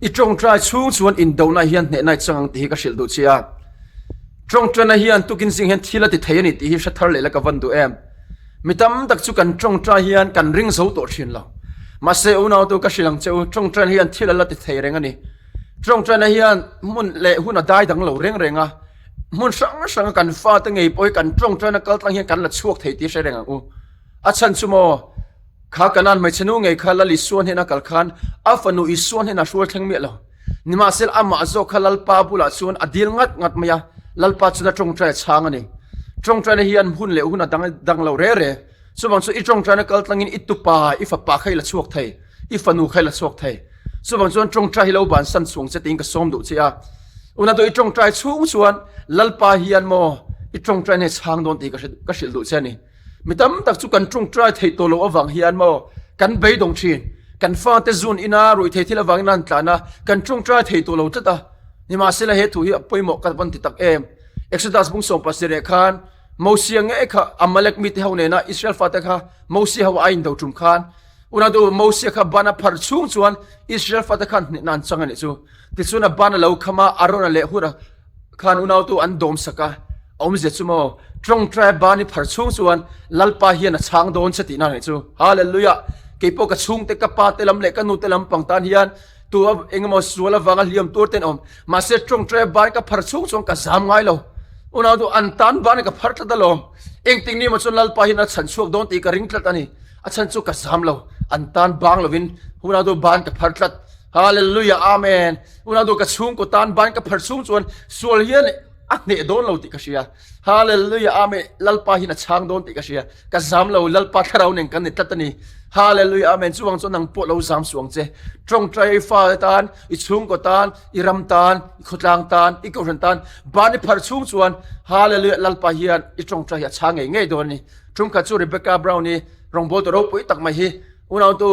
I tawngtai chhung chuan indona hian hnehna i chang ang tih hi ka hrilh duh che a. Tawngtaina hian tukin zing hian thil a ti thei a ni tih hi hre thar leh la ka van duh em. Mi tam tak chu kan tawngtai hian kan ring zo tawh thin lo. Mahse unautu ka hrilh ang che u, tawngtaina hian thil a la ti thei reng a ni. Tawngtaina hian hmun leh hun a dai dang lo reng reng a. Hmun hrang hranga kan fate ngei pawh hi kan tawngtaina kal tlang hian kan la chhuak thei tih hre reng ang u. A chhan chu maw? Kha Kanaan hmeichhe nu ngei kha Lal Isua hnena kal khan a fanu Isua hnena hrual thleng miah lo. Nimahsela amah zawk kha Lalpa bulah chuan a dil ngat ngat mai a, Lalpa chuan a tawngtai a chhang a ni. Tawngtaina hian hun leh hun a dang dang lo re re. Chuvang chu i tawngtaina kal tlangin i tupa, i fapa kha i la chhuak thei, i fanu kha i la chhuak thei. Chuvang chuan tawngtai hi lo bansan chhung che tiin ka sawm duh che a. Una tu i tawngtai chhung chuan Lalpa hian maw i tawngtaina hi chhang dawn tih ka hrilh duh che a ni. Mi tam tak chu kan tawngtai theih tawh loh avang hian maw kan beidawng thin. Kan fate zun ina ruih thei thil avangin an tlan a, kan tawngtai thei tawh lo tlat a. Nimahsela he thu hi a pawimawh ka van ti tak em. Exodus bung 17 ah khan Mosia ngei kha Amalek mite ho nena Israel fate kha Mosia ho a indo tum khan unatu Mosia kha ban a phar chhung chuan Israel fate khan hnehna an chang a nih chu. Tichuan a ban a lo kham a, Arona leh Hura khan unautu an dawm sak a, a awmzia chu maw tawngtai ban i phar chhung chuan Lalpa hian a chhang dawn che tihna a nih chu. Hallelujah! Keipawh ka chhungte, ka pa te lam leh ka nu te lam pang tan hian tu engemaw sual avanga hliam tur ten awm. Mahse tawngtai ban ka phar chhung chuan ka zam ngai lo. Unautu an tan ban ka phar tlat alawm. Engtik ni maw chuan Lalpa hian a chhan chhuak dawn tih ka ring tlat a ni. A chhan chu ka zam lo. An tan bang lovin unautu ban ka phar tlat. Hallelujah Amen. Unautu ka chhungkaw tan ban ka phar chhung chuan sual hian a hneh dawn lo tih ka hria. Hallelujah Amen. Lalpa hian a chhang dawn tih ka hria. Ka zam lo Lalpa thlarau nen kan ni tlat a ni. Hallelujah Amen. Chuvang chuan nang pawh lo zam suh ang che. Tawngtai fa tan, i chhungkaw tan, i ram tan, i khawtlang tan, i kohhran tan ban i phar chhung chuan Hallelujah Lalpa hian i tawngtai hi a chhang ngei ngei dawn a ni. Tumkhat chu Rebecca Brown i rawngbawltu ropui tak mai hi unautu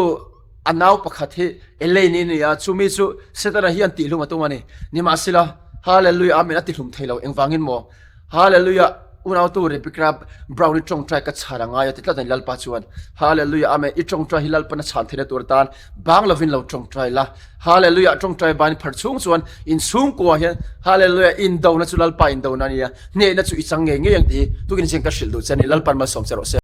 A nau pakhat hi Elaine-i a ni a, chumi chu Setana hian tihhlum a tum a ni. Nimahsela, Hallelujah, Amen a tihlum thei lo. Engvangin maw? Hallelujah, unautu Rebecca Brown-i tawngtai ka chhan a ngai a ti tlat a ni Lalpa chuan. Hallelujah, Amen, i tawngtai hi Lalpan a chhan theihna tur atan bang lovin lo tawngtai la. Hallelujah, tawngtai bain phar chhung chuan in chhungkua hian Hallelujah, indona chu Lalpa indona a ni a, hnehna chu i chang ngei ngei ang tih hi tukin zing ka hrilh duh che a ni. Lalpan malsawm che rawh se.